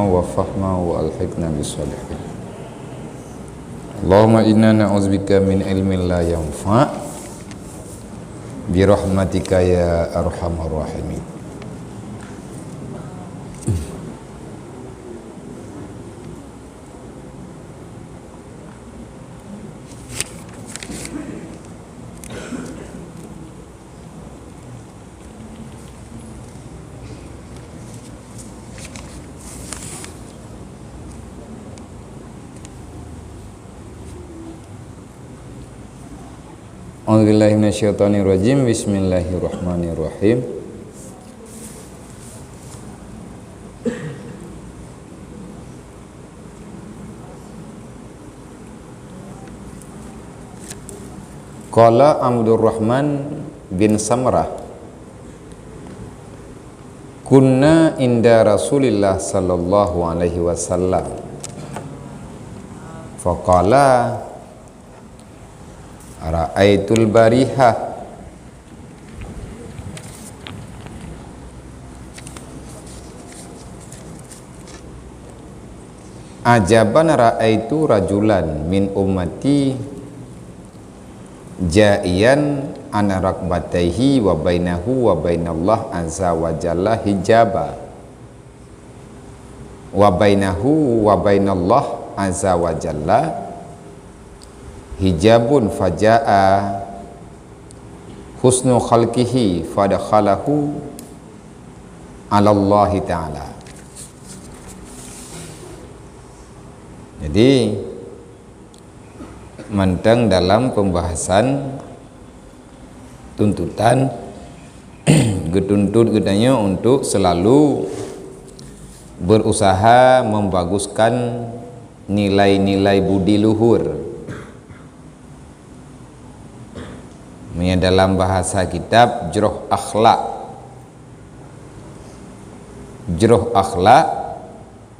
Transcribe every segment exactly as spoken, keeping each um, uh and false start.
wa fahma wa alhiqna bis shalihin. Allahumma inna na'udzubika min ilmin la yanfa', bi rahmatika ya arhamar rahimin. A'udzubillahi minasyaitonirrajim. Bismillahirrahmanirrahim. Qala Abdurrahman bin Samrah, "Kunna inda Rasulillah sallallahu alaihi wasallam. Faqala, ra'aitul barihah." Ajaban ra'aitu rajulan min ummati ja'iyan an raqbataihi wa bainahu wa bainallah azza wa jalla hijaba, wa bainahu wa bainallah azza wa jalla hijabun, faja'a husnu khalqihi fadakhalahu alallahi ta'ala. Jadi, mantong dalam pembahasan tuntutan, geutuntut geutanyoe untuk selalu berusaha membaguskan nilai-nilai budi luhur. Meunyoe dalam bahasa kitab, jroh akhlak. Jroh akhlak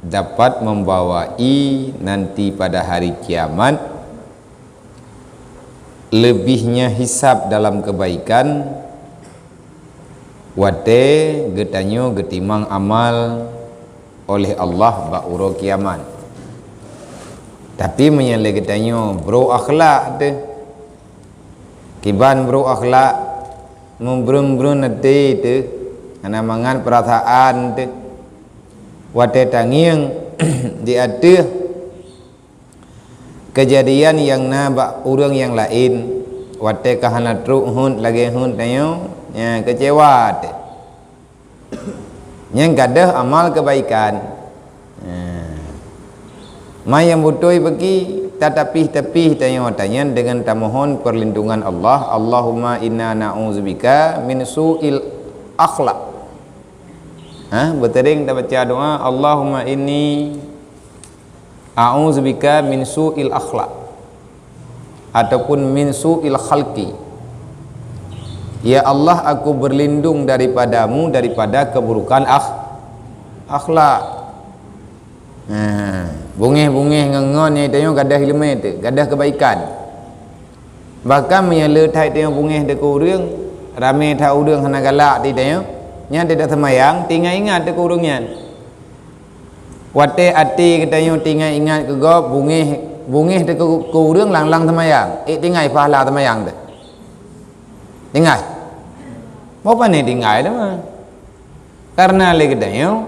dapat membawai nanti pada hari kiamat lebihnya hisab dalam kebaikan watée geutanyoe geutimang amal oleh Allah bak uroe kiamat. Tapi meunyoe lé geutanyoe brok akhlak teuh, kiban brok akhlak, meubreueng-breueng até teuh, hana mangat peurasaan teuh, watée tangieng di ateueh keujadian nyang na bak ureuëng nyang laén, watée ka hana trok heuet lagée heuet tanyoe, nyan keucewa teuh. Nyang gadôh amal keubaikan. Nah, ma nyang beutôi bagi tatapih-tapih tanyoe tanyan deungon tamohon perlindungan Allah, Allahumma inna na'udzubika min su'il akhlak. Ha, beuteuring tabaca doa, Allahumma inni a'udzubika min su'il akhlak, ataupun min su'il khalqi. Ya Allah, aku berlindung daripada-Mu daripada keburukan akh-, akhlak. Ha, bungéh-bungéh ngon-ngon nyang tanyoe gadôh ileumé teuh, gadôh keubaikan. Bahkan meunyoe le that tanyoe bungéh teuh keu ureuëng, ramé that ureuëng hana galak di tanyoe, nyan teuh taseumayang, teuingat-ingat teuh keu ureuëng nyan. Watée até geutanyoe teuingat-ingat keu gob, bungéh, bungéh teuh keu, keu ureuëng lang-lang seumayang, ék tinggai pahala seumayang teuh? Tinggai? Boh pané tinggai teuma. Kareuna lé geutanyoe,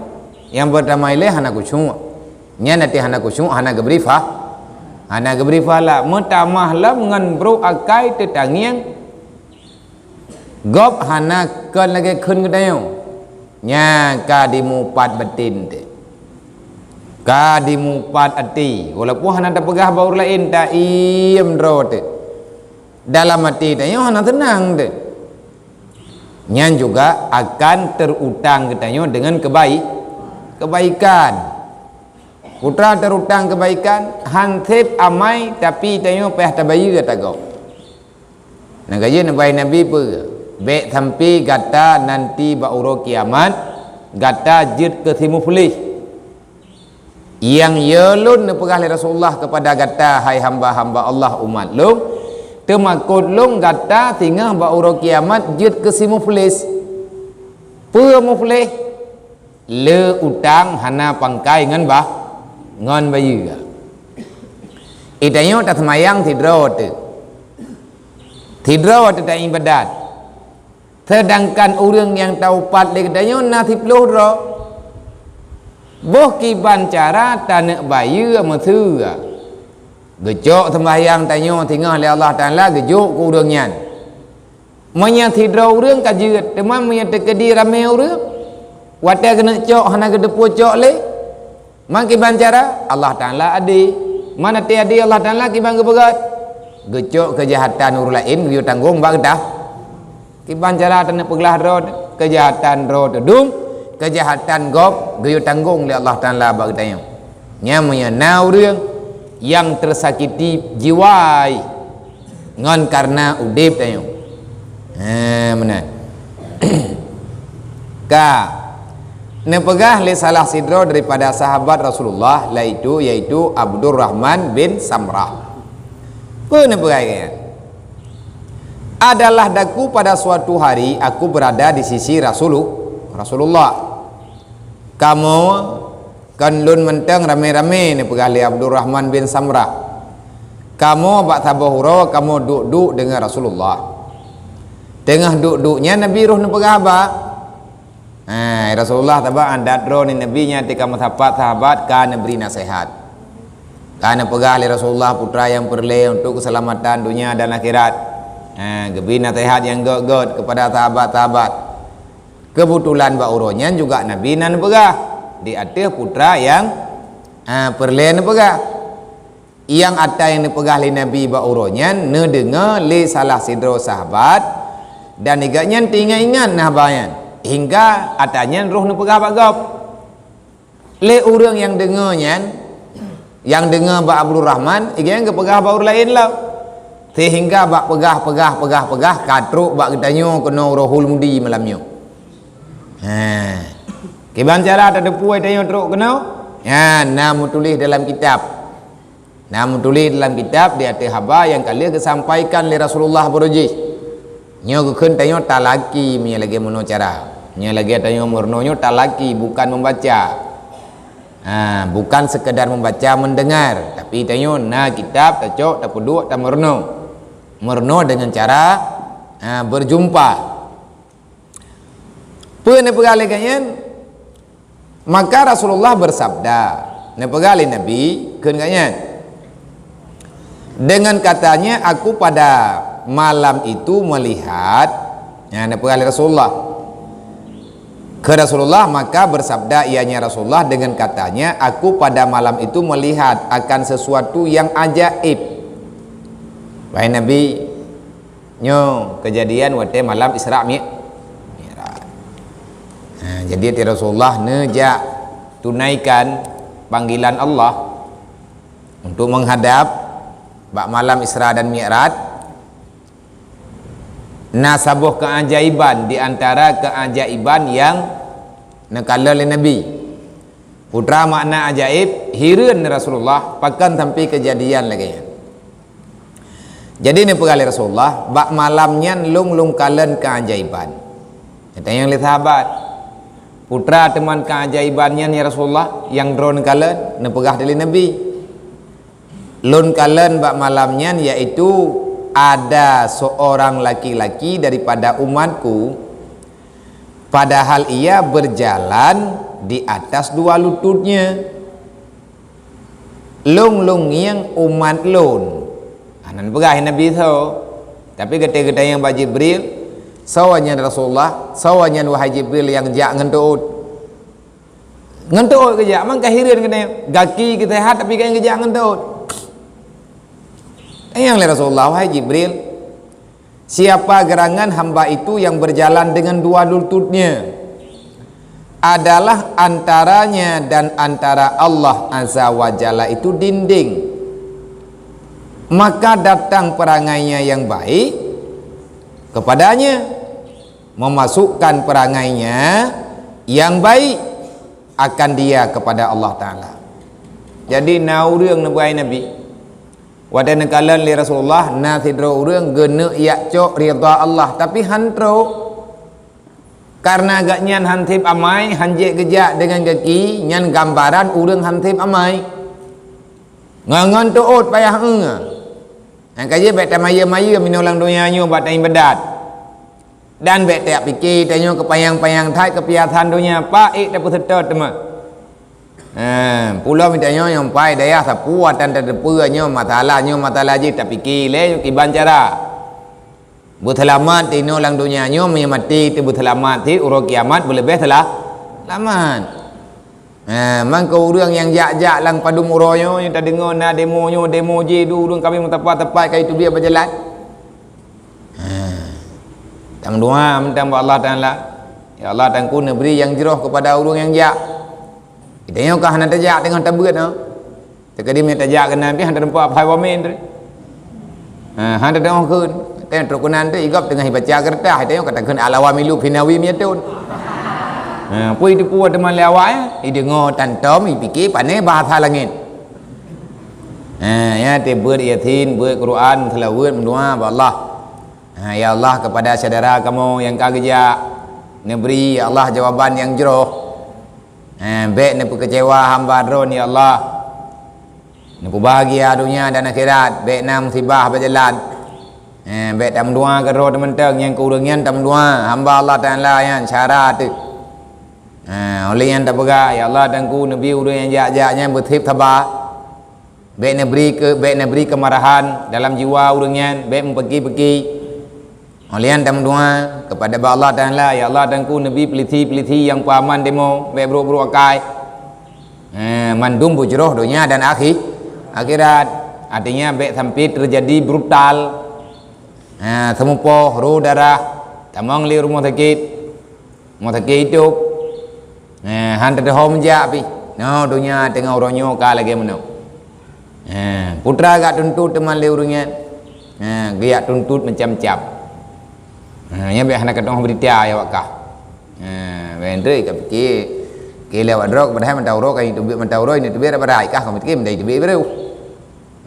nyang peurtama ilée hana khusyuk. Nyan até hana khusyuk, hana geubri fa-, hana geubri pahala. Meutamah lom ngon brok akai teutangieng, gob hana kon lagée kheun geutanyoe. Nyan ka dimupat batin teuh. Ka dimupat até. Walaupun hana tapeugah bak ureuëng laén, taiem droe teuh. Dalam até tanyoe hana teunang teuh. Nyan juga akan teurutang geutanyoe deungon keubai-, keubaikan. Putra teurutang keubaikan, han sép amai, tapi tanyoe payah tabayeue ata gob. Nyang ka jeuet neubai Nabi peue? Bék sampai gata nanti bak uroe kiamat, gata jeuet keu si muflih. Nyang yo lôn neupeugah lé Rasulullah keupada gata, hai hamba-hamba Allah, umat lôn, teumakot lôn gata singoh bak uroe kiamat jeuet keu si muflis. Peue muflih? Le utang hana pangkai ngon bah, ngon bayeue. Geutanyoe taseumayang sidroe teuk. Sidroe teuk taibadat. Seudangkan ureuëng nyang taupat lé geutanyoe na siploh droe. Boh kiban cara taneuk bayeue meuseue. Geucok seumbahyang tanyoe singoh lé Allah Taala geujok keu ureuëng nyan. Meunyoe sidroe ureuëng ka jeuet, teuma meunyoe teukeudi ramé ureuëng, watée keuneuk cok hana geuteupeue cok lé, man kiban cara Allah Taala adé. Man até adé Allah Taala kiban geupeugah, geucok keujahatan ureuëng laén geuyue tanggong bak geutanyoe. Kiban cara taneuk peuglah droe, keujahatan droe teudum, keujahatan gob geuyue tanggong lé Allah Taala bak geutanyoe. Nyan meunyoe na ureuëng nyang teusakiti jiwa ngon kareuna udeb tanyoe. Ha, meunan. Ka neupeugah lé salah sidroe daripada sahabat Rasulullah, yaitu, yaitu Abdurrahman bin Samrah. Peue neupeugah lagée nyan? Adalah daku pada suatu hari aku berada di sisi Rasulu-, Rasulullah. Kamoe kon lôn mantong ramé-ramé, neupeugah lé Abdurrahman bin Samrah. Kamoe bak saboh uroe kamoe duek-duek deungon Rasulullah. Teungoh duek-duek nyan Nabi roh neupeugah haba. Ha, Rasulullah taba adat droe nibak Nabi nyan teuka meusapat sahabat ka neubri naseuhat. Ka neupeugah lé Rasulullah putra nyang peureulée untuk keuseulamatan donya dan akhirat. Ha, geubri naseuhat nyang gét-gét keupada sahabat-sahabat. Keubeutulan bak uroe nyan juga Nabi na neupeugah di ateueh putra nyang, ha, peureulée neupeugah. Nyang ata nyang neupeugah lé Nabi bak uroe nyan neudeungoe lé salah sidroe sahabat, dan gobnyan teuingat-ingat na haba nyan, hingga ata nyan roh neupeugah bak gob. Lé ureuëng nyang deungoe nyan, nyang deungoe bak Abdurrahman, gobnyan geupeugah bak ureuëng laén lom. Seuhingga bak peugah, peugah, peugah, peugah, ka trok bak geutanyoe keunoe Rohul Mudi malam nyoe. Ha. Kiban cara tateupeue tanyoe trok keunoe? Ha, na meutuléh dalam kitab. Na meutuléh dalam kitab di ateueh haba nyang ka lheueh geusampaikan lé Rasulullah baroe jih. Nyoe geukheun tanyoe talaki meunyoe lagée meunoe cara. Meunyoe lagée tanyoe meurunoe nyoe talaki bukan membaca. Ha, bukan sekadar membaca, mendengar, tapi tanyoe na kitab tacok, tapeuduek, tameurunoe. Meurunoe deungon cara, ha, berjumpa. Peue neupeugah lé gobnyan? Maka Rasulullah bersabda, neupeugah lé Nabi kheun gobnyan, dengan katanya, "Aku pada malam itu melihat," nyan neupeugah lé Rasulullah. Kheun Rasulullah, maka bersabda ianya Rasulullah dengan katanya, "Aku pada malam itu melihat akan sesuatu yang ajaib." Wahai Nabi, nyoe keujadian watée malam Isra Mi-, Mi'raj. Ha, jadi, ti Rasulullah neujak tunaikan panggilan Allah untuk menghadap bak malam Isra dan Mi'raj. Na saboh keajaiban di antara keajaiban nyang neukalon lé Nabi. Putra makna ajaib, hireuen Rasulullah, pakon sampai keujadian lagée nyan. Jadi neupeugah lé Rasulullah, "Bak malam nyan lôn, lôn kalon keajaiban." Geutanyong lé sahabat, "Putra teuma keajaiban nyan, ya Rasulullah, nyang droe neukalon?" Neupeugah lé Nabi, "Lôn kalon bak malam nyan, yaitu ada seorang laki-laki daripada umatku, padahal ia berjalan di atas dua lututnya." Lôn, lôn ngieng umat lôn. Hana neupeugah Nabi soe, tapi geutanyong bak Jibril, "Soe nyan Rasulullah? Soe nyan wahai Jibril nyang jak ngon teuôt?" Ngon teuôt geujak, man ka hireuen keunoe. Gaki geuseuhat tapi ka geujak ngon teuôt. Tanyong lé Rasulullah, "Wahai Jibril, siapa gerangan hamba itu yang berjalan dengan dua lututnya? Adalah antaranya dan antara Allah Azza wa Jalla itu dinding. Maka datang perangainya yang baik kepadanya, memasukkan perangainya yang baik akan dia kepada Allah Taala." Jadi, na ureuëng neupeugah Nabi, watée neukalon lé Rasulullah, na sidroe ureuëng geuneuk jak cok ridha Allah, tapi han trok. Kareuna gobnyan han sép amai, han jeuet geujak deungon gaki, nyan gambaran ureuëng han sép amai. Ngon-ngon teuôt payah eu. Nyang ka jeuet bék tamayeu-mayeu minoe lam donya nyoe bak taibadat. Dan bék tapike tanyoe keupanyang-panyang that keupiasan donya, pak ék tapeuseutôt teuma. Ha, pulo mita nyoe nyang pai dayah sapeue atan tateupeue nyoe masalah, nyoe masalah jih tapike lé kiban cara. Beuseulamat tinoe lam donya nyoe, meunyoe maté teuh beuseulamat, cit uroe kiamat beuleubeh seula-, seulamat. Ha, mangko ureuëng nyang jak-jak lam padum uroe nyoe, nyang tadeungoe na demo nyoe, demo jih, du ureuëng kami meutepat-tepat ka jiteubiet bak jalan. Ha. Tameudoa mantong bak Allah Taala. Ya Allah, Teungku neubri nyang jroh keupada ureuëng nyang jak. Geutanyoe ka hana tajak teungoh tabeuet nyoe. Teukeudi meunyoe tajak keunan pih hana teumpat phai wamen tu. Ha, hana teudeungoe kheun. Teuh trok keunan tu igop teungoh ibaca keureutah, geutanyoe ka takheun al-awamilu fi nawi miyatun. Ha, peue iteupeue teuma lé awak, eh? Ideungoe tantom, ipike pane bahasa langét. Ha, ya, teuh beuet Yasin, beuet Quran, seulaweuet, meudoa bak Allah. Ha, ya Allah, keupada syedara kamoe nyang ka geujak, neubri, ya Allah, jawaban nyang jroh. Ha, bék neupeukeucewa hamba Droe, ya Allah. Neupeubahagia donya dan akhirat, bék na musibah bak jalan. Ha, bék tameudoa keudroe teumantong, nyang keu ureuëng nyan tameudoa, hamba Allah Taala nyan, syara teuh. Ha, oleh nyan tapeugah, ya Allah, Teungku neubri ureuëng nyang jak-jak nyan beusép saba. Bék neubri keu, bék neubri keumarahan dalam jiwa ureuëng nyan, bék meupeuki-peuki. Oleh nyan tameudoa keupada bak Allah Taala, ya Allah, Teungku neubri peulisi-peulisi nyang peuaman demo, bék brok-brok akai. Eh, mandum beujroh donya dan akhi-, akhirat. Artinya bék sampai teujadi brutal. Ha, seumupoh, roh darah, tamong lé rumoh sakét. Meuteukée idop, eh, han teudeungoe meujak pih. Nyoe donya teungoh uroe nyoe ka lagée meunoe. Eh, putra gak tuntot teuma lé ureuëng nyan. Eh, geujak tuntot macam-macam. Eh, nyan bék hana keudroe beurita ya wak kah. Eh, bék enteuk ka pike, ke lewat droe, padahai mantong uroe ka jiteubiet, mantong uroe jiteubiet dak padahai kah ka pike mantong jiteubiet baru.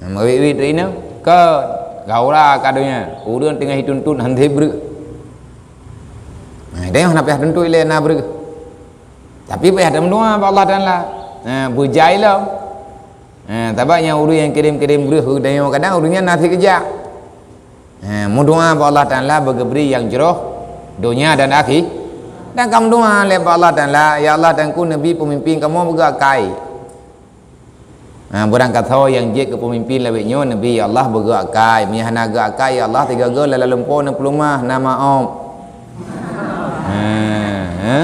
Meuwit-wit rineu, kon, gaura ka donya, ureuëng teungoh jituntot han sép breueh. Nah, tanyoe hana payah tuntot ilée na breueh. Tapi payah tameudoa bak Allah Taala. Nah, beujai lom. Nah, sabab nyang ureuëng nyang kirém-kirém breueh keu tanyoe kadang ureuëng nyan na sikeujak. Nah, meudoa bak Allah Taala beugeubri nyang jroh donya dan akhi. Dan ka meudoa lé bak Allah Taala, "Ya Allah, Teungku neubri peumimpin kamoe beugeuakai." Ha, beurangkasoe nyang jeuet keu peumimpin lawét nyoe, neubri, ya Allah, beugeuakai. Meunyo hana geuakai, ya Allah, tiga-tiga lam lumpoe neupeuleumah, na maob. Ha, ha.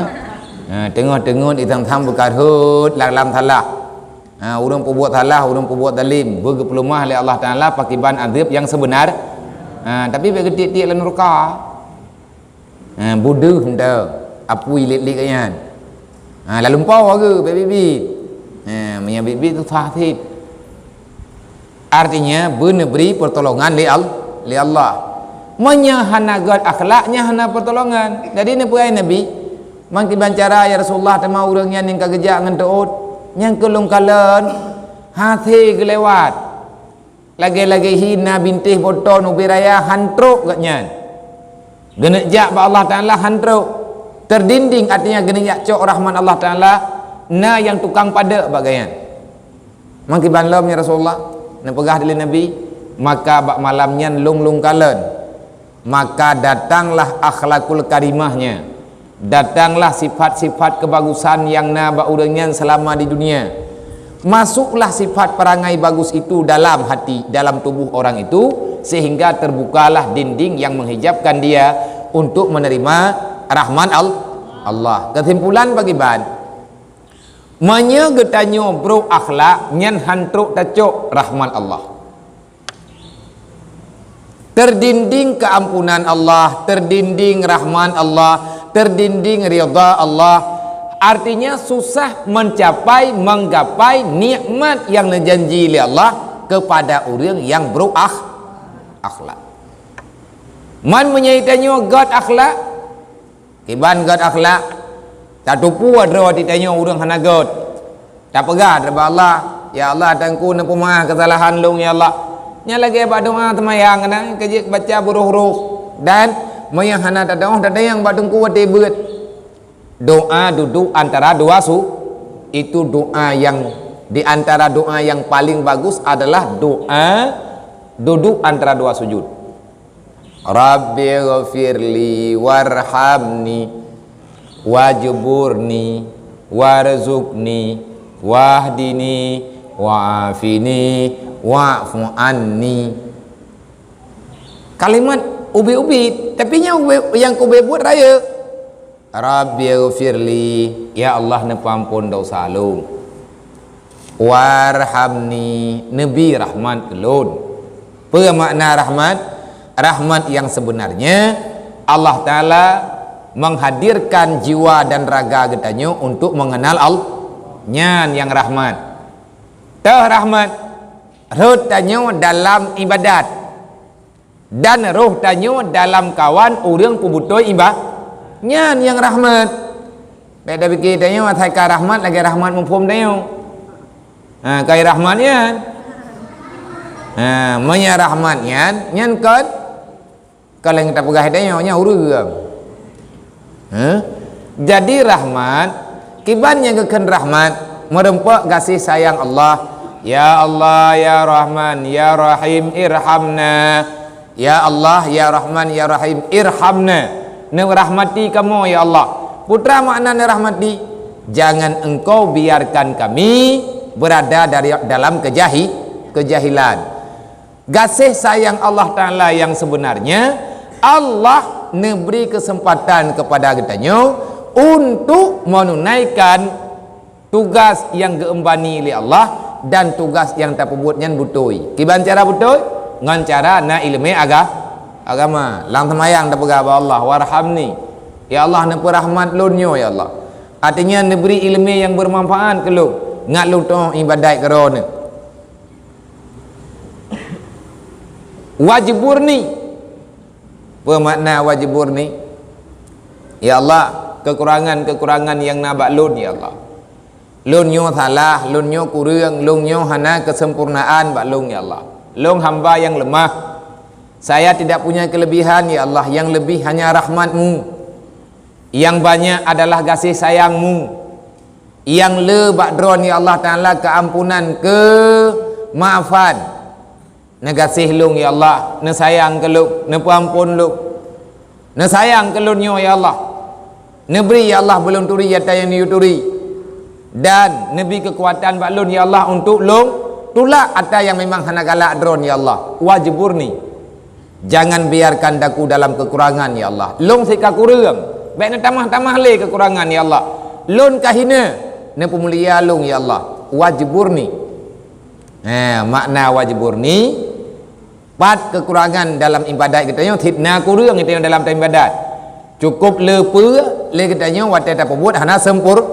Ha, teungoh-teungoh itam-tam beukarhot lam, lam salah. Ha, ureuëng peubuet salah, ureuëng peubuet zalim, beugeupeuleumah lé Allah Taala pakiban azab nyang seubeuna. Ha, tapi bék geutiek-tiek lam nuraka. Ha, budeuh mantong, apui liek-liek nyan. Ha, lam lumpoe geu, bék biet-biet. Ha, meunyo biet-biet susah cit. Artinya, beuneubri pertolongan lé Al-, lé Allah. Meunyo hana gét akhlak, nyan hana pertolongan. Jadi, neupeugah Nabi, "Mangkiban cara, ya Rasulullah, teuma ureuëng nyan nyang ka geujak ngon teuôt, nyang keu lôn kalon, hase geulewat." Lagée-lagée hi na bintéh boto nubé raya han trok gobnyan. Geuneuk jak bak Allah Taala han trok. Teudinding, artinya geuneuk jak cok rahmat Allah Taala, na nyang tukang padek bak gobnyan. Mangkiban lom, ya Rasulullah, neupeugah lé Nabi, maka bak malam nyan lôn lôn kalon. Maka datanglah akhlakul karimahnya, datanglah sifat-sifat kebagusan yang na bak ureuëng nyan selama di dunia. Masuklah sifat perangai bagus itu dalam hati, dalam tubuh orang itu, sehingga terbukalah dinding yang menghijabkan dia untuk menerima rahmat Al-, Allah. Kesimpulan bagi ban, meunyoe geutanyoe brok akhlak, nyan han trok tacok rahmat Allah. Teudinding keuampunan Allah, teudinding rahmat Allah, teudinding ridha Allah. Artinya, susah mencapai, menggapai nikmat yang neujanji lé Allah kepada ureuëng nyang brok akh-, akhlak. Man meunyoe tanyoe gét akhlak, kiban gét akhlak, tateupeue droe tanyoe ureuëng hana gét. Tapeugah bak Allah, "Ya Allah, Teungku neupeumaah keusalahan lôn, ya Allah." Nyan lagée bak doa seumayang na, ka jeuet baca beuroh-roh. Dan meunyoe hana tadong, tatanyong bak Teungku watée beuet. Doa duduk antara dua su-, itu doa yang, di antara doa yang paling bagus adalah doa duduk antara dua sujud. Rabbighfirli warhamni wajburni warzuqni wahdini wa'afini wa'fu anni. Kalimat ubit-ubit, tapi nyang ubit, nyang keu ubit buet rayeuk. Rabbighfirli, ya Allah, neupeuampon desya lôn. Warhamni, neubi rahmat keu lôn. Peue makna rahmat? Rahmat yang sebenarnya, Allah Taala menghadirkan jiwa dan raga geutanyoe untuk mengenal Allah. Nyan nyang rahmat. Teuh rahmat, rhot tanyoe dalam ibadat. Dan roh tanyoe dalam kawan ureuëng peubeutôi iba-, nyan nyang rahmat. Bék tapike tanyoe asai ka rahmat lagée rahmat muphom tanyoe. Ha, kai rahmat nyan. Ha, meunyo rahmat nyan, nyan kon, kon lagée tapeugah tanyoe, nyan ureuëng. Heh? Jadi rahmat, kiban nyang geukheun rahmat, meureumpok gaséh sayang Allah. Ya Allah, ya Rahman, ya Rahim, irhamna. Ya Allah, ya Rahman, ya Rahim, irhamna. Neurahmati kamoe, ya Allah. Peue makna neurahmati? Jangan Engkau biarkan kami berada dari, dalam kejahi-, kejahilan. Gaséh sayang Allah Taala yang sebenarnya, Allah neubri keuseumpatan keupada geutanyoe untuk meununaikan tugas nyang geuembani lé Allah dan tugas nyang tapeubuet nyan beutôi. Kiban cara beutôi? Ngon cara na iéleumé aga-, agama. Lam seumayang tapeugah bak Allah, "Warhamni." Ya Allah, neupeurahmat lôn nyoe, ya Allah. Artinya, neubri iéleumé nyang beumanfaat keu lôn, ngat lôn teuh iébadat keu Droeneuh. Wajburni. Peue makna wajburni? Ya Allah, keukurangan-keukurangan nyang na bak lôn, ya Allah. Lôn nyoe salah, lôn nyoe kureueng, lôn nyoe hana keuseumpurnaan bak lôn, ya Allah. Lôn hamba nyang leumah. Saya tidak punya kelebihan, ya Allah. Nyang leubeh hanya rahmat-Mu. Nyang banyak adalah gaséh sayang-Mu. Nyang le bak droe, ya Allah Taala, keuampunan, keumaafan. Neugaséh lôn, ya Allah, neusayang keu lôn, neupeuamphon lôn. Neusayang keu lôn nyoe, ya Allah. Neubri, ya Allah, beu lôn turi ata nyang neuyue turi. Dan neubi keukuatan bak lôn, ya Allah, untuk lôn tulak ata nyang memang hana galak droe, ya Allah. Wajburni. Jangan biarkan daku dalam kekurangan, ya Allah. Lôn sit ka kureueng. Bék neutamah-tamah lé kekurangan, ya Allah. Lôn ka hina. Neupeumulia lôn, ya Allah. Wajburni. Ha, makna wajburni, pat kekurangan dalam ibadat geutanyoe, sit na kureueng geutanyoe dalam ibadat. Cukup le peue lé geutanyoe watée tapeubuet hana seumpur-,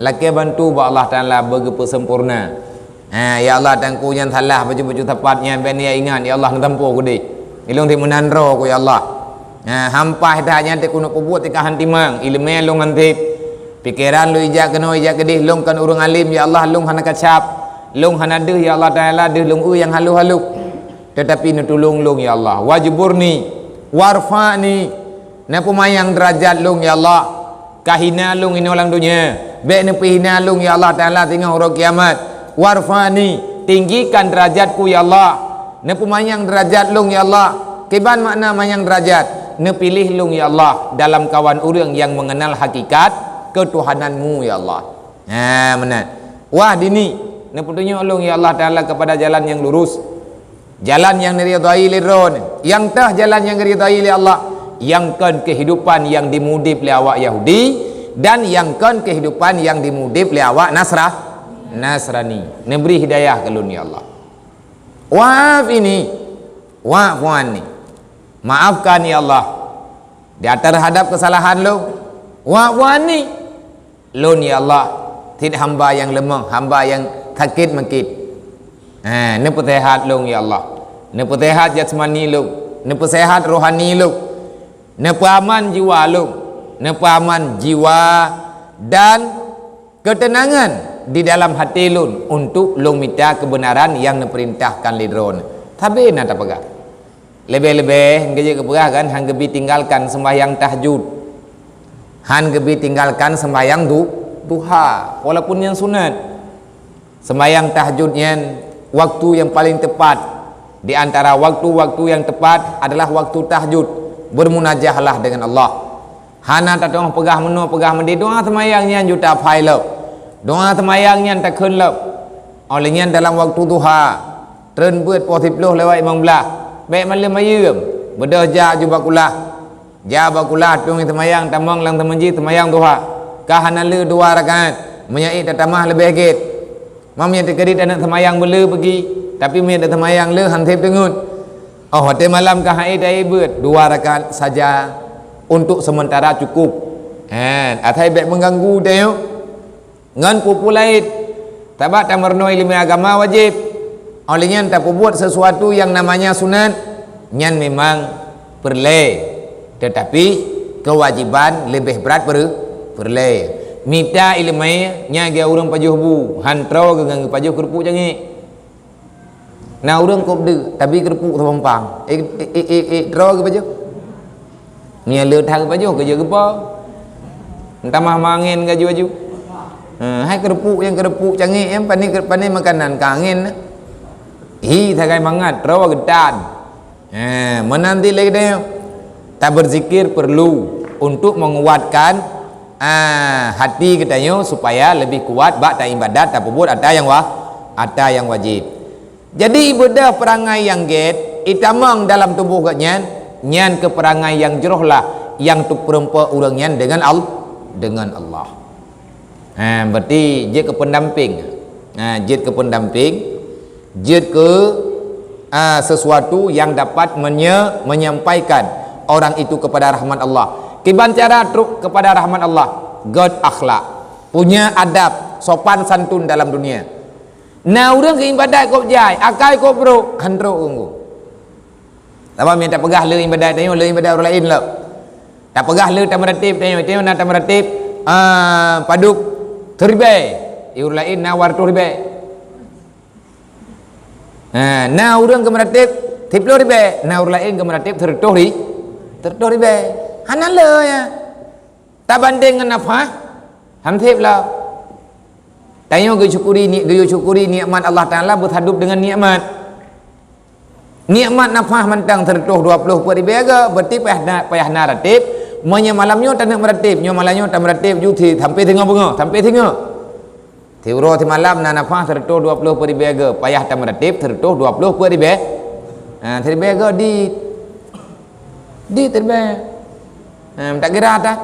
lakée bantu bak Allah Taala beugeupeu seumpurna. Ha, ya Allah, teungku nyang salah bacut-bacut sapat nyan bék neuingat, ya Allah, neutampo keudeh. Ilôn sit meunan droe ku, ya Allah. Ha, hampah that nyan teuk keuneuk peubuet teuk ka han timang, iéleumé lôn han sit. Pikeran lôn ijak keunoe ijak keudeh, lôn kon ureuëng além, ya Allah, lôn hana kacab. Lôn hana deuh, ya Allah Taala, deuh lôn eu nyang halôh-halôh. Teutapi neutulông lôn, ya Allah. Wajburni, warfa'ni. Neupeumanyang deurajat lôn, ya Allah. Ka hina lôn inoe lam donya. Bék neupeuhina lôn, ya Allah Taala, singoh uroe kiamat. Warfa'ni, tinggikan deurajatku, ya Allah. Neupeumanyang deurajat lôn, ya Allah. Kiban makna manyang deurajat? Neupiléh lôn, ya Allah, dalam kawan ureuëng nyang meungenal hakikat keutuhanan-Mu, ya Allah. Ha, meunan. Wahdini, neupeutunyok lôn, ya Allah Taala, keupada jalan nyang lurus. Jalan nyang neuridhai lé Droeneuh. Nyang teuh jalan nyang neuridhai lé Allah. Nyang kon keuhidupan nyang jimeudeb lé awak Yahudi, dan nyang kon keuhidupan nyang jimeudeb lé awak Nasra-, Nasrani. Neubri hidayah keu lôn, ya Allah. Wa'afini, wa'fu anni. Maafkan, ya Allah, di atas terhadap kesalahan lôn. Wa'fu anni. Lôn, ya Allah, sit hamba nyang leumoh, hamba nyang sakét meukeue. Eh, neupeuséhat lôn, ya Allah. Neupeuséhat jasmani lôn, neupeuséhat rohani lôn, neupeuaman jiwa lôn, neupeuaman jiwa dan keuteunangan di dalam até lôn untuk lôn mita keubeunaran nyang neupeurintahkan lé Droeneuh. Sabe na tapeugah. Leubeh-leubeh, geujeuet geupeugah kan, han geubi tinggalkan seumbahyang tahajud. Han geubi tinggalkan sembahyang du-, duha, walaupun nyan sunat. Sembahyang tahajud nyan waktu yang paling tepat di antara waktu-waktu yang tepat adalah waktu tahajud. Bermunajahlah dengan Allah. Hana tatong peugah meunoe, peugah meudeh, doa seumayang nyan juta pai lom. Doa seumayang nyan takheun lom. Óh lheueh nyan dalam waktu duha, treun beuet poh siplôh lewat limong blah, bék malem ayeuem, beudôh jak ju bak kulah. Jak bak kulah, tueng seumayang, tamong lam teumeuji seumayang duha. Ka hana le dua rakaat, meunyoe ék tatamah leubeh gét. Mam nyang teukeudi taneuk seumayang beule peugi, tapi meunyoe taseumayang le han sép teungeut. Óh watée malam ka hai taék beuet, dua rakaat saja untuk sementara cukup. Hen, asai bék mengganggu tanyoe ngon peue-peue laén. Sabab tameurunoe ileumèe agama wajéb. Óh lheueh nyan tapeubuet sesuatu yang namanya sunat, nyan memang peureulée, teutapi keuwajéban leubeh brat peure-, peureulée. Mita ileumèe nyan geu ureuëng pajoh bu, han troe geu ngon geupajoh keureupuk cangék. Na ureuëng kôb deuk, tabi keureupuk teupampang. Eh, eh, eh, eh, eh, droe geupajoh. Nyan le that geupajoh, keujeuet geupo. Tamah mangén gaju-aju. Ha, hai keureupuk nyang keureupuk cangék nyan, pane, pane makanan ka angén. Hi, sagai mangat, droe geutan. Ha, meunan ti lé geutanyoe. Taberzikir perlu untuk menguatkan, ah, hati geutanyoe supaya lebih kuat bak taibadat, tapeubuet ata nyang wa-, ata nyang wajéb. Jadi, ibeudôh peurangai nyang gét, itamong dalam tuboh geuhnyan, nyan keu peurangai nyang jroh lah nyang teupeureumpok ureuëng nyan deungon Al-, deungon Allah. Ha, berarti jeuet keu peundampéng. Ha, jeuet keu peundampéng, jeuet keu, ah, sesuatu yang dapat menye-, menyampaikan orang itu kepada rahmat Allah. Kiban cara trok kepada rahmat Allah, gét akhlak, punya adab, sopan santun dalam dunia. Na ureuëng keu ibadat kôb jai, akai kôb brok, han trok geunggu. Sabab meunyoe tapeugah le ibadat tanyoe, le ibadat ureuëng laén lom. Tapeugah le tameuratib tanyoe, tanyoe na tameuratib, ah, padub ribèe, di ureuëng laén na dua reutôh ribèe. Ha, na ureuëng keu meuratib siplôh ribèe, na ureuëng laén keu meuratib seureutôh ri-, seureutôh ribèe. Hana le ya. Tabandéng ngon nafah, han sép lah. Tanyoe geusyukuri ni-, geusyukuri nikmat Allah Taala beusadub deungon nikmat. Nikmat nafah mantong seureutôh dua ploh peuet ribèe geuh, berarti payah na, payah na ratib. Meunyoe malam nyoe taneuk meuratib, nyoe malam nyoe tameuratib ju si sampai singoh beungoh, sampai singoh. Siuroe simalam na nafah seureutôh dua ploh peuet ribèe geuh, payah tameuratib seureutôh dua ploh peuet ribèe. Ha, siribèe geuh di, di siribèe. Ha, tak kira dah.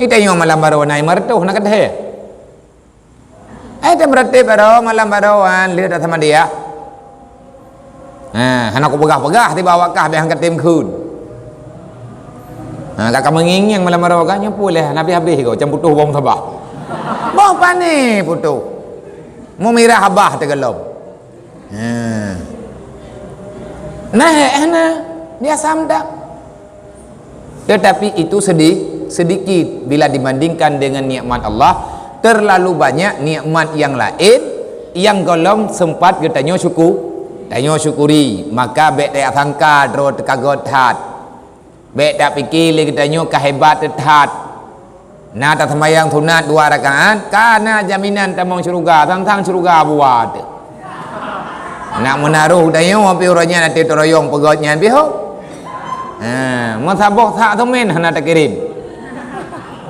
Di tanyoe malam baroe na lima reutôh na keudeh. Eh, tameuratib baroe, malam baroe wan, lheueh tasamadiyah. Ha, hana kupeugah-peugah tiba awak kah beh angkat tem kheun. Ha, ka ka meungieng-ngieng malam baroe ka nyoe puléh, hana habéh-habéh ko, macam putôh bom sabah. Boh pané putôh. Meumirah abah teugeulom. Ha. Nah, eh, nah, biasa meudak. Tetapi itu sedi-, sedikit bila dibandingkan dengan nikmat Allah. Terlalu banyak nikmat yang lain yang golom sempat geutanyoe syuku-, tanyoe syukuri. Maka bék tayasangka droe teuka gét that. Bék tapike lé geutanyoe ka hebat that. Na taseumayang sunat dua rakaat, ka na jaminan tamong syeuruga, sang-sang syeuruga buat. Nak meunaroh tanyoe pih uroe nyan até teuroyong peugét nyan pih ho. Ha, meusaboh sak seumén hana takirém.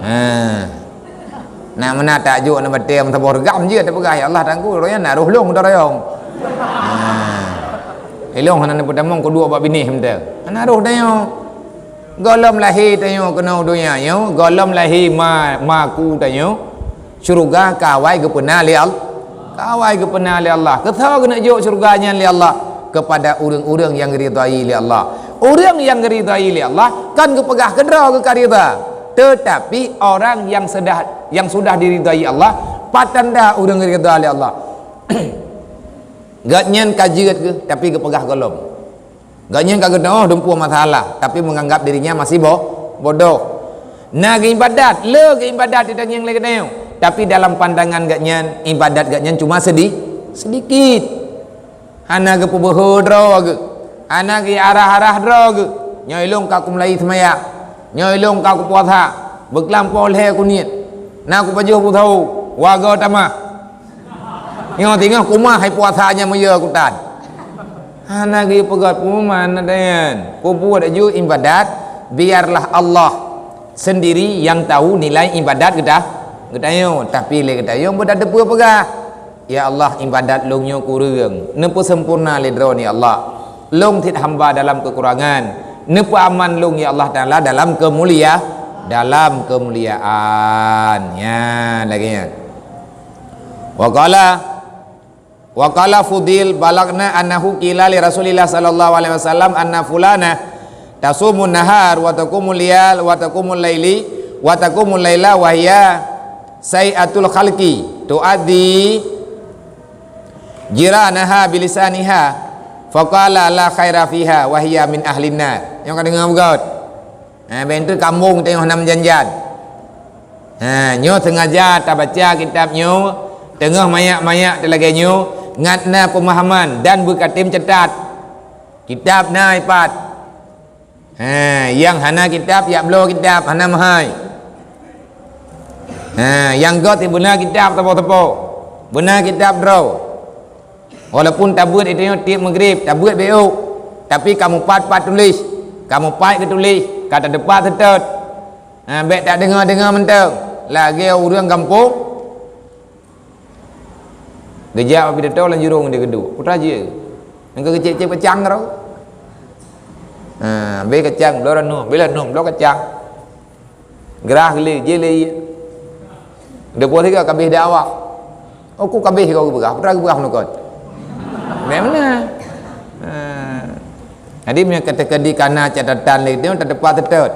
Ha. Nak meunan tajok na batée meusaboh reugam jeuet tapeugah, "Ya Allah, Teungku, uroe nyan na roh lôn teuroyong." Ha. Ilôn hana neupeutamong keudua bak binéh meuteue. Hana roh tanyoe. Golom lahé tanyoe keunoe donya nyoe, golom lahé ma, maku tanyoe, syeuruga ka awai geupeuna lé Allah. Ka awai geupeuna lé Allah. Keu soe geuneuk jok syeuruga nyan lé Allah? Kepada ureuëng-ureuëng nyang ridhai lé Allah. Ureuëng nyang ridhai lé Allah kan geupeugah keudroe geuh ka ridha. Tetapi orang yang sudah, yang sudah diridhai Allah, pat tanda ureuëng ridha lé Allah? Gobnyan ka jeuet geuh, tapi geupeugah golom. Gobnyan ka geudoh dumpeue masalah, tapi menganggap dirinya masih bo-, bodoh. Na geuibadat, le geuibadat di daging lé geutanyoe. Tapi dalam pandangan gobnyan, ibadat gobnyan cuma sedi-, sedikit. Hana geupeubeuhe droe geuh. Hana geuarah-arah droe geuh. Nyoe ilôn ka kumulai seumayang. Nyoe ilong ka kupuasa, beuklam poh lhèe kuniet. Na kupajoh beusawo, wago tamah. Nyoe singoh kumah hai puasa nyang meuyue kutan. Hana geupeugah peumaman na dan. Peubuet aju ibadat, biarlah Allah sendiri yang tahu nilai ibadat geuta-, geutanyoe. Tapi lé geutanyoe beutateupeue peugah, "Ya Allah, ibadat lôn nyoe kureueng, neupeusempurna lé Droeneuh ya Allah. Lôn cit hamba dalam keukurangan, neupeuaman lôn ya Allah Taala dalam keumulia-, dalam keumuliaan." Nyan lagèe nyan. Wa qala, wa qala Fudil, "Balagna annahu qila li Rasulillah sallallahu alaihi wasallam anna fulana tasumun nahar wa taqumul liyal wa taqumul laili wa taqumul laila wa hiya sai'atul khalqi tu'adzi jiranaha bilisaniha, faqala la khaira fiha wa hiya min ahlin nar." Nyoe ka deungoe beugöt. Ha, bèk teuh kambong teungoh nam janjan. Ha, nyoe sengaja tabaca kitab nyoe, teungoh mayak-mayak teuh lagèe nyoe, ngat na peumahaman dan beukatem catat. Kitab na ipat. Ha, nyang hana kitab, jak bloe kitab, hana meuhai. Ha, nyang göt sibeuna kitab sapo-sapo. Beuna kitab droe. Walaupun tabeuet itu nyoe tiep Maghrib, tabeuet beuôk. Tapi kamoe pat-pat tuléh. Kamoe pat geutuléh, ka tateupat seutôt. Ha, bèk tadeungoe-deungoe mantong. Lagèe ureueng gampông. Geujak bak pidato lam jurông dia geuduek. Putra jih. Nyang keu keucék-cék kacang keudroe. Ha, bèk kacang, bloe ranub, bèk ranub, bloe kacang. Geurah lé, jih lé ié. Deungon sigoe ka abéh dakwah. Oh, ku ka abéh sigoe geupeugah, putra geupeugah meunukot. Bèk meunan. Ha. Jadi, meunyoe ka teukeudi kana catatan lé, nyoe tateupat seutôt.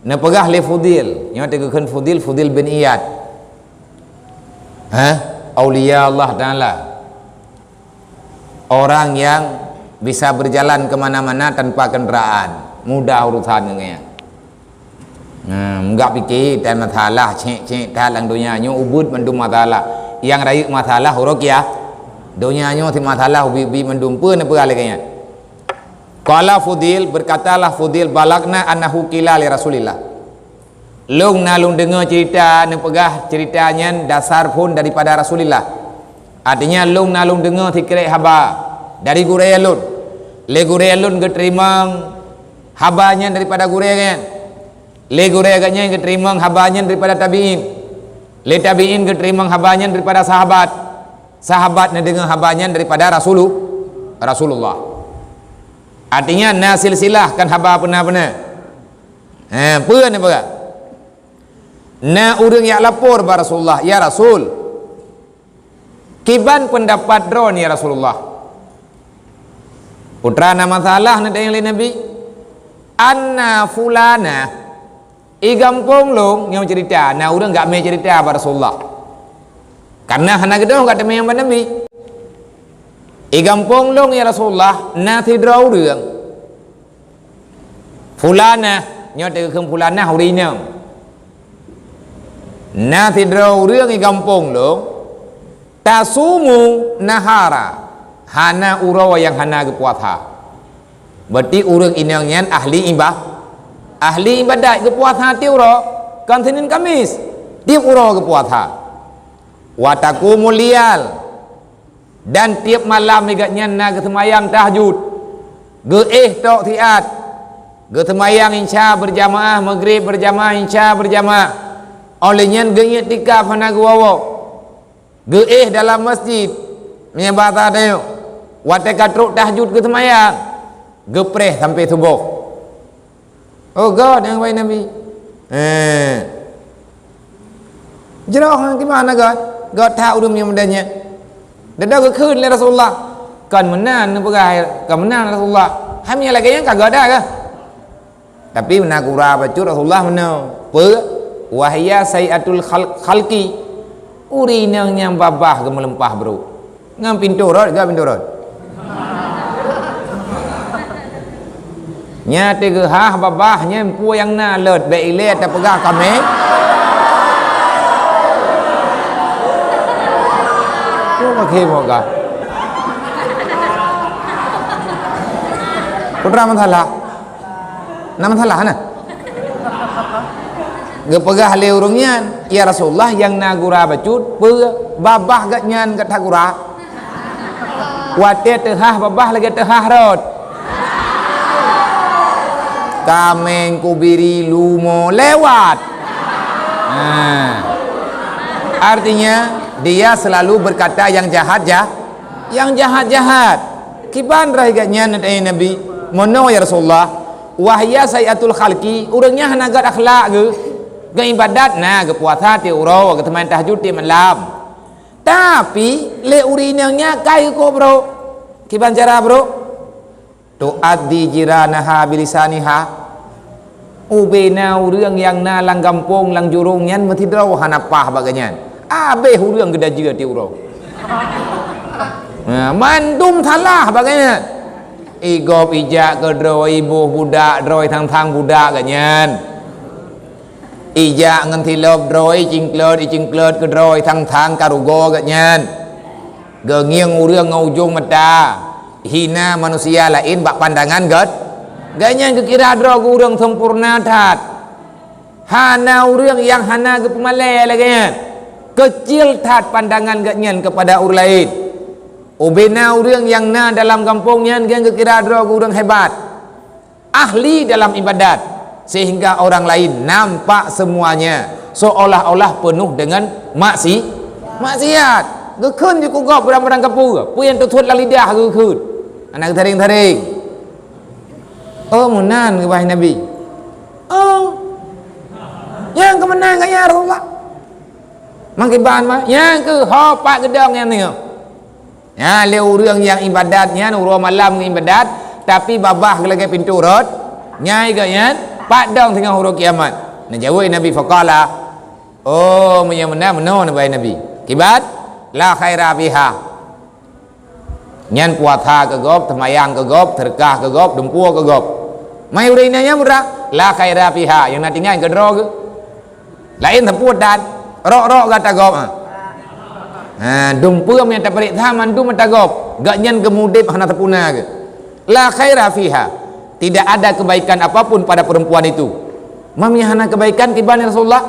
Neupeugah lé Fudil, nyoe teugeukheun Fudil, Fudil bin Iyad. Hah? Aulia Allah Taala. Orang yang bisa berjalan ke mana-mana tanpa kendaraan, mudah urusan ngon gobnyan. Nah, meugah pike tan masalah, cék-cék that lam donya nyoe, ubit mandum masalah. Nyang rayeuk masalah uroe kiamat. Donya nyoe sit masalah ubit-ubit mandum, peue neupeugah lagèe nyan. Qala Fudil, berkatalah Fudil, "Balagna annahu qila li Rasulillah." Lôn na lôn deungoe cerita, neupeugah cerita nyan dasar phon daripada Rasulillah. Artinya, lôn na lôn deungoe sikrek haba dari gurèe lôn. Lé gurèe lôn geuteurimong haba nyan daripada gurèe nyan. Lé gurèe geuh nyan geuteurimong haba nyan daripada tabi'in. Lé tabi'in geuteurimong haba nyan daripada sahabat. Sahabat neudeungoe haba nyan daripada Rasulu-, Rasulullah. Artinya, na silsilah kan haba peuna-peuna. Ha, peue neupeugah? Na ureueng jak lapor bak Rasulullah, "Ya Rasul, kiban peundapat droeneuh, ya Rasulullah?" Peue teuma na masalah neutanyong lé Nabi, "Anna fulana, i gampông lôn," nyoe cerita, na ureueng jak mé cerita bak Rasulullah. Kareuna hana geudong ka teumé bak Nabi. "I gampông lôn, ya Rasulullah, na sidroe ureueng." Fulanah, nyoe teugeukheun fulanah ureueng inong. Na sidroe ureueng i gampông lôn, tasumu nahara, hana uroe nyang hana geupuasa. Berarti ureueng inong nyan ahli iba-, ahli ibadat, geupuasa tiep uroe, kon Senin Kamis, tiep uroe geupuasa. Wa taqumul liyal, Dan tiep malam gobnyan na geuseumayang tahajud. Geuéh tok siat. Geuseumayang Isya beurjamaah, Maghrib beurjamaah, Isya beurjamaah. Óh lheueh nyan geuiktikaf hana geuwoe-woe. Geuéh dalam masjid. Meunyoe basa tanyoe, watée ka trok tahajud geuseumayang, geupreh sampoe suboh. Oh, göt nyang bai Nabi. Eh. Jroh ngon kiban na göt. Göt that ureuëng nyang model nyan. Dudoe geukheun lé Rasulullah. Kon meunan neupeugah, kon meunan Rasulullah. Hai meunyoe lagée nyan ka göt dah kah? Tapi na gura bacut Rasulullah meunoe. Peue? Wahya sai'atul khal-, khalqi. Ureuëng inong nyang babah geumeuleumpah brôk. Ngon pintoe rot, gak pintoe rot. Nya teuh geuhah babah nyan peue nyang na lôt, bék ilée tapeugah kaméng. Peue maké moga. Peue teuma masalah? Na masalah na? Geupeugah lé ureuëng nyan, "Ya Rasulullah, nyang na gura bacut, peue babah geuh nyan gata gura?" Watée teuhah babah lagée teuhah rot. Kaméng kubiri lumo lewat. Nah. Artinya, dia selalu berkata yang jahat jah, yang jahat-jahat. Kiban rai geuh nyan, tanyong Nabi, "Meunoe ya Rasulullah, wa hiya sayyi'atul khalqi, ureuëng nyan hana gét akhlak geuh, geuibadat na, geupuasa tieb uroe, geuseumayang tahajud tieb malam. Tapi lé ureuëng inong nyan ka geukôb brok." Kiban cara brok? "Tu'adzi jiranaha bilisaniha." Ubena ureuëng nyang na lam gampông, lam jurông nyan meusidroe hana paih bak geuh nyan. Abéh ureuëng geudajeue tieb uroe. Nah, mandum salah bak geuh nyan. Igob ijak keu droe, iboh budak droe, thang-thang budak geuh nyan. Ijak ngon silop droe, icingklot, icingklot keu droe, thang-thang ka rugoe geuh nyan. Geungieng ureuëng ngon ujong mata, hina manusia laén bak pandangan gét. Geuh nyan geukira droe keu ureuëng sempurna that. Hana ureuëng nyang hana geupeumalée lagée nyan. Keucil that pandangan gét nyan keupada ureuëng laén. Ubena ureuëng nyang na dalam gampông nyan geuh nyan geukira droe keu ureuëng hebat, ahli dalam ibadat, sehingga orang lain nampak semuanya seolah-olah penuh dengan maksi-, maksiat. Geukheun jih keu gob barang-barang kapeue, peue nyang teuthot lam lidah geukheun. Hana geuthareng-thareng. "Oh, meunan," geubah Nabi. "Oh, nyang keu meunan geuh nyan ya Rasulullah." Mangkiban ma, "Nyang keuh ho pat geudong nyan teungoh." Nyan lé ureuëng nyang ibadat nyan uroe malam ngon ibadat, tapi babah lagée pintoe rot, nyan geuh nyan pat dong teungoh uroe kiamat. Neujaweueb Nabi, faqala, "Oh, meunyoe meunan meunoe," neubai Nabi. Kiban, "La khaira fiha." Nyan puasa keu gob, seumayang keu gob, seudeukah keu gob, dumpeue keu gob. Mai ureuëng inong nyan meurak, "La khaira fiha," nyang na tinggai keu droe geuh. Laén sapeue that, rok-rok gata gob, ha. Ha, dumpeue nyang tapareksa mandum mata gob, geuh nyan geumudeb hana sempurna geuh. La khaira fiha, tidak ada kebaikan apapun pada perempuan itu. Meunyoe hana kebaikan kiban ya Rasulullah,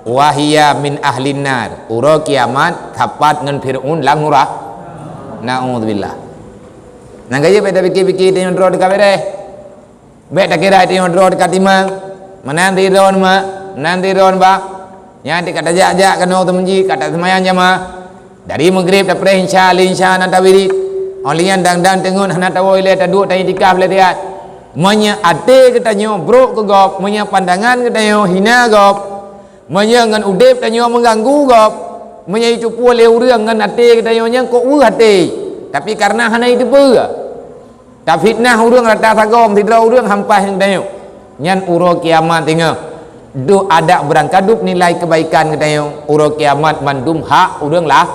wa hiya min ahlin nar, uroe kiamat sapat ngon Fir'aun lam nuraka. Naudzubillah. Nyang kayém bék tapike-pike tanyoe droe teuka bék deh. Bék takira tanyoe droe teuka timang, meunan sidroe mak, meunan sidroe bak. Nyan teuk ka tajak-jak keunoe teumeuji, ka taseumayang jamaah. Dari Maghrib tapreh Isya, lheueh Isya na tawirit. Óh lheueh nyan dang-dang teungeut hana tawoe ilée taduek taiktikaf lé siat. Meunyoe até geutanyoe brok keu gob, meunyoe pandangan geutanyoe hina gob, meunyoe ngon udeb tanyoe meuganggu gob, meunyoe jiteupeue lé ureuëng ngon até geutanyoe nyang kok weueh até, tapi kareuna hana jiteupeue. Tafitnah ureuëng rata sagoe sidroe ureuëng hampai ngon geutanyoe. Nyan uroe kiamat teungoh. Deuh adak beurangkadup nilai keubaikan geutanyoe, uroe kiamat mandum hak ureuëng lah,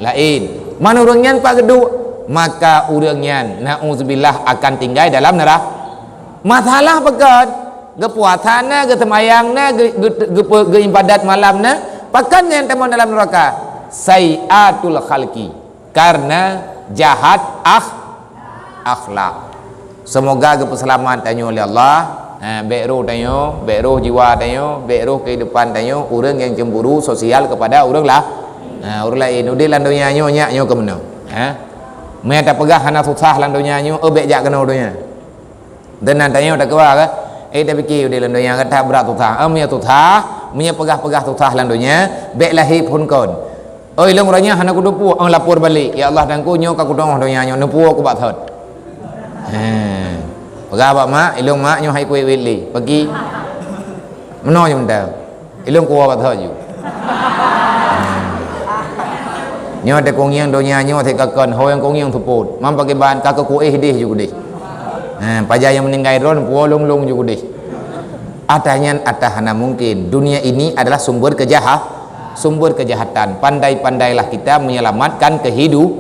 laén. Man ureuëng nyan pat geuduek, maka ureuëng nyan, naudzubillah, akan tinggai dalam neuraka. Masalah pakon, geupuasa na, geuseumayang na, geu-, geu-, geupe-, geuibadat malam na, pakon nyang tamong dalam neuraka? Sayyi'atul khalqi. Kareuna jahat akh-, akhlak. Seumoga geupeuseulamat tanyoe lé Allah. Ha, bék roh tanyoe, bék roh jiwa tanyoe, bék roh keuhidupan tanyoe, ureuëng nyang cemburu sosial keupada ureuëng lah. Ha, ureuëng laén udeb lam donya nyoe, nyak nyoe keu meunoe. Ha? Meunyo tapeugah hana susah lam donya nyoe, oh, bék jak keunoe donya. Deunan tanyoe takeubah ka? Eh, tapike udeb lam donya ka that brat susah. Ah, meunyoe susah, meunyoe peugah-peugah susah lam donya, bék lahé phon kon. Oi, lôn uroe nyoe hana kuteupeue, ah, lapor balek. Ya Allah, Teungku, nyoe ka kuteungoh donya nyoe, neupeue ku bak thot. He. Peugah bak mak, ilôn mak, nyoe hai kuwét-wét lé. Pagi. Meunoe nyoe mantong. Ilôn kuwoe bak thot ju. Nyoe teukungieng donya nyoe teuka kon, ho nyang kungieng seupôt. Mam pakriban ka keukuéh deh ju keudeh. Ha, paja nyang meuninggai droe, puwoe lông-lông ju keudeh. Atas nyan, atas hana mungkin. Dunia ini adalah sumber kejaha-, sumber kejahatan. Pandai-pandailah kita menyelamatkan kehidu-,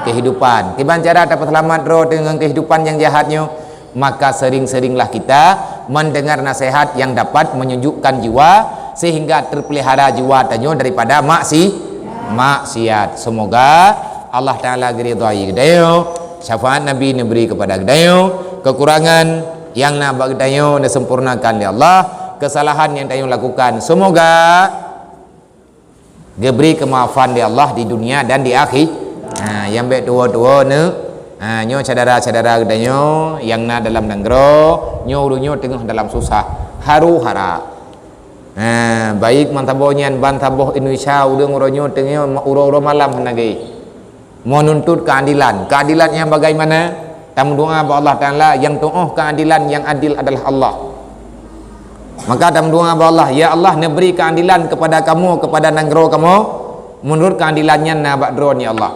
kehidupan. Kiban cara tapeuseulamat droe deungon kehidupan nyang jahat nyoe? Maka sering-seringlah kita mendengar nasihat yang dapat menyejukkan jiwa, sehingga terpelihara jiwa tanyoe daripada maksi-, maksiat. Semoga Allah Taala geuridhai geutanyoe, syafaat Nabi neubri kepada geutanyoe, kekurangan nyang na bak geutanyoe neusempurnakan lé Allah. kesalahan yang tanyoe lakukan. Semoga geubri keumaafan lé Allah di dunia dan di akhi-, ha, nyang bèk tuwo-tuwo neu-, ha, nyoe syedara-syedara geutanyoe nyang na dalam nanggroe, nyoe ureueng nyoe teungoh dalam susah, haru hara. Ha, baik ban saboh nyan, ban saboh Indonesia, ureueng uroe nyoe teungoh uroe-uroe malam hana gèe. Menuntut keadilan. Keadilan nyang bagaimana? Tameudoa bak Allah Taala, nyang tuoh keadilan, nyang adil adalah Allah. Maka tameudoa bak Allah, "Ya Allah, neubri keadilan kepada kamoe, kepada nanggroe kamoe, meunurot keadilan nyan na bak Droeneuh, ya Allah."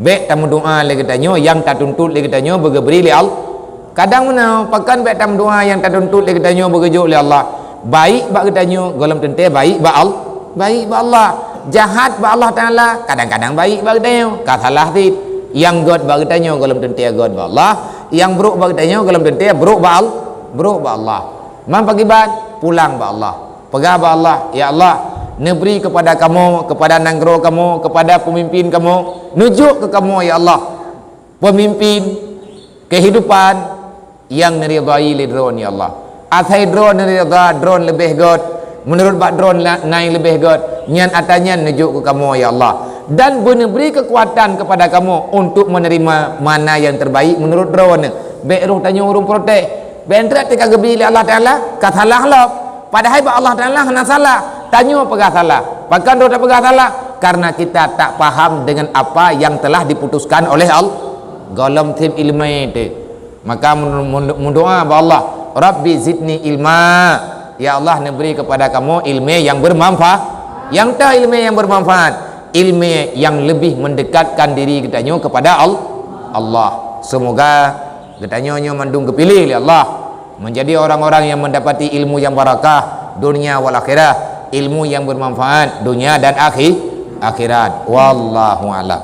Bèk tameudoa lé geutanyoe, nyang tatuntut lé geutanyoe beugeubri lé Allah. Kadang meunoe, pakon bèk tameudoa nyang tatuntut lé geutanyoe beugeujok lé Allah. Baik bak geutanyoe, gohlom teuntèe baik bak Al-, baik bak Allah. Jahat bak Allah Taala, kadang-kadang baik bak geutanyoe, ka salah cit. Nyang gèt bak geutanyoe, gohlom teuntèe gèt bak Allah. Nyang brôk bak geutanyoe, gohlom teuntèe brôk bak Al-, brôk bak Allah. Man pakriban, pulang bak Allah. Peugah bak Allah, "Ya Allah, neubri kepada kamoe, kepada nanggroe kamoe, kepada peumimpin kamoe, neujok keu kamoe, ya Allah, peumimpin, kehidupan nyang neuridhai lé Droeneuh, ya Allah. Asai Droeneuh neuridha, Droeneuh leubeh gèt, meunurot bak Droeneuh la-, na nyang leubeh gèt, nyan atra nyan neujok keu kamoe, ya Allah. Dan beuneubri keukuatan kepada kamoe untuk menerima mana yang terbaik meunurot Droeneuh." Bèk roh tanyoe ureueng protes. Bèk trép teuka geubri lé Allah Taala, ka salah lom. Padahai bak Allah Taala hana salah. Tanyoe peugah salah. Pakon droe tapeugah salah? Karena kita tak paham dengan apa yang telah diputuskan oleh Allah. Gohlom cit ileumèe teuh. Maka mun-, mun-, meudoa bak Allah, "Rabbi zidni ilma." Ya Allah, neubri kepada kamoe ileumèe nyang bermanfaat. Nyang toh ileumèe nyang bermanfaat? Ileumèe nyang lebih mendekatkan diri geutanyoe kepada Al-, Allah. Semoga geutanyoe nyoe mandum geupiléh lé Allah menjadi orang-orang yang mendapati ilmu yang barakah dunia wal akhirah, ilmu yang bermanfaat dunia dan akhi-, akhirat. Wallahu a'lam.